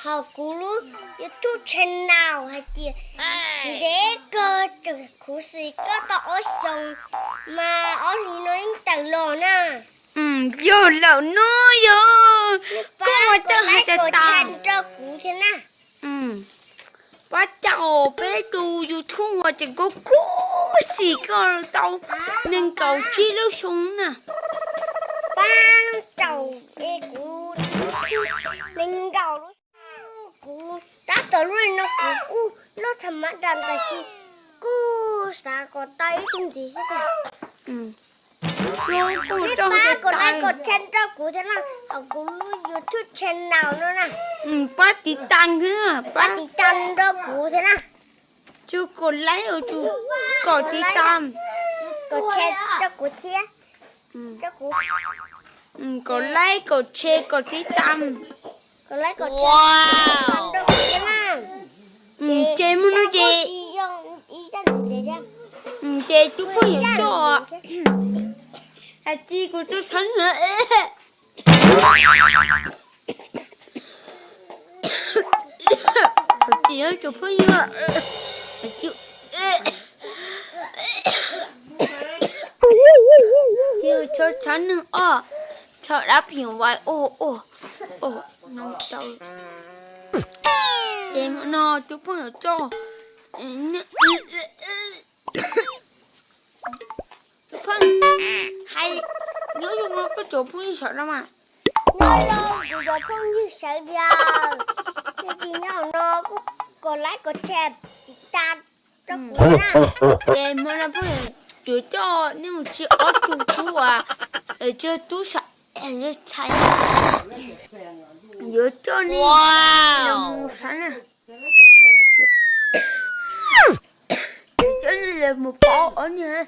Hauv kuv lub YouTube channel hais tias ntev kawg, khuv xim koj tau ob xyoos mas ob hlis no yeej tawm los na. Yog lawm no yog, koj ua tau hais tias tas rau kuv thiab na. Pab caum peb tus YouTube uas tseem khuv xim koj tau nees nkaum tsib lub xyoo na. Pab caum kuv nees nkaum lub xyoo. Kuv tab tom lub no kuv kuj loj tha mab dam tab sis kuj xav kom tau ib tug ntxiv xwb. Pab kom like kom share rau kuv thiab na, hauv kuv lub YouTube channel no na. Pab tiv tam thiab na, pab tiv tam rau kuv thiab na. Tsuas kom like, tsuas kom tiv tam, kom share rau kuv thiab. Kom like, kom share, kom tiv tam. Ces muaj no ces, ces tub phooj ywg coj, hais tias kuv tsis xav nws. Ces tub phooj ywg, tsis txhob nws os, txhob dab pim vais os. Ces no tub phooj ywg coj, tub phooj, hais nyob zoo no koj cov phooj ywg sawv daws mas. Nyob zoo kuv cov phooj ywg sawv daws, tsis nyob no kuj kom like kom share tiv tam rau kuv na. Ces hmo no phooj ywg yuav coj nej mus txhib ob tug tub uas, tub sab, txhais, yuav coj nej mus saib na. Yuav coj nej los mus paub ob niag.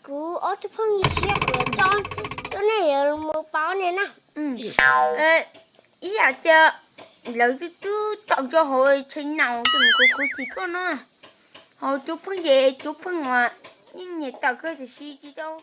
Kuv ob tug phooj ywg tshiab kuv coj, coj nej mus paub ne na. Ib yam tias lawv twb twb tau coj hauv tsheb naus tseem khuv khuv xim koj no. Hauv tub phooj ywg, tub phooj uas yeej nyiam tawm kawg tiam sis tsis tau